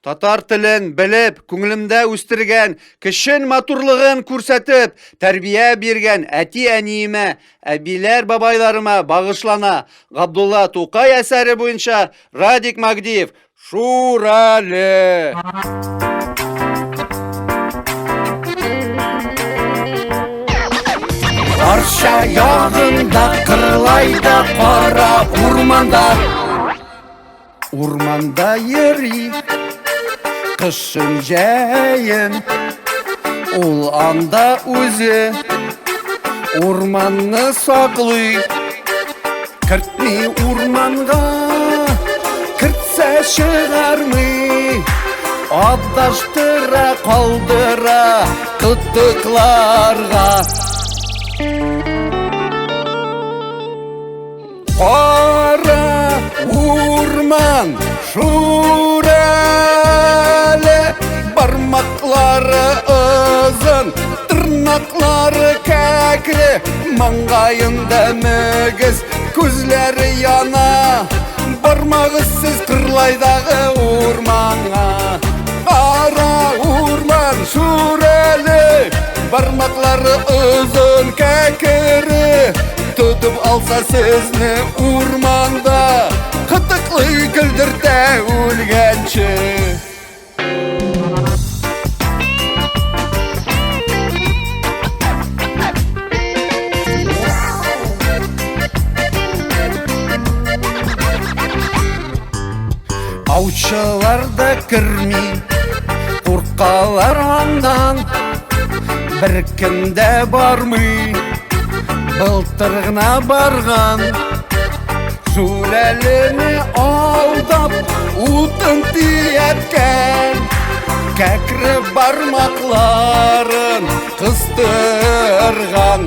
Татар телен белеп, күңелемдә үстергән, көчен, матурлыгын күрсәтеп, тәрбия биргән әти-әниемә, әбиләр, бабайларыма багышлана. Габдулла Тукай әсәре буенча Радик Магдиев Шурале. Арча ягында, Кырлайда, кара урманда. Урманда йөри, кышын җәен, ул анда үзе урманны саклый. Кертми урманга, кертсә чыгармый, адаштыра, калдыра кытыкларга. Кара урман шүрәле, бармаклары озын, тырнаклары кәкре, маңгаенда мөгез, күзләре яна. Бармагыз сез Кырлайдагы урманга. Кара урман шүрәле, бармаклары озын, кәкре, тотып алса сезне урманда, кытыклый көлдертә үлгәнче. Аучылар да керми, куркалар аннан, бер кем дә бармый, былтыр гына барган. Шүрәлене алдап, утын төяткән, кәкре бармакларын кыстырган.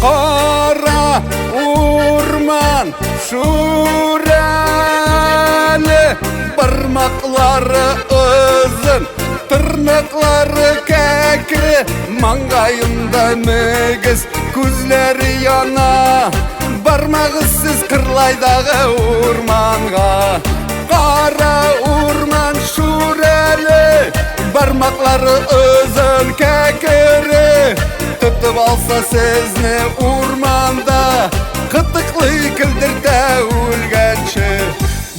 Кара урман шүрәле, бармаклары озын, тырнаклары кәкре, маңгаенда мөгез, күзләре яна. Бармагыз сез Кырлайдагы урманга. Кара урман шүрәле, бармаклары озын, кәкре, тотып алса сезне урманда, кытыклый көлдертә үлгәнче.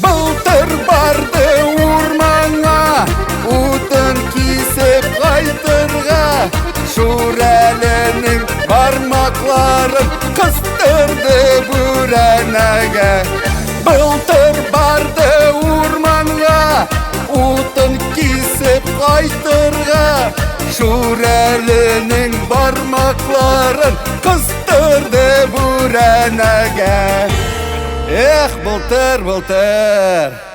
Былтыр барды урманга, утын кисеп кайтырга, шүрәленең бармакларын кыстырды бүрәнәгә. Былтыр барды урманга, утын кисеп кайтырга, шүрәленең бармакларын кыстырды бүрәнәгә. Эх, былтыр, былтыр.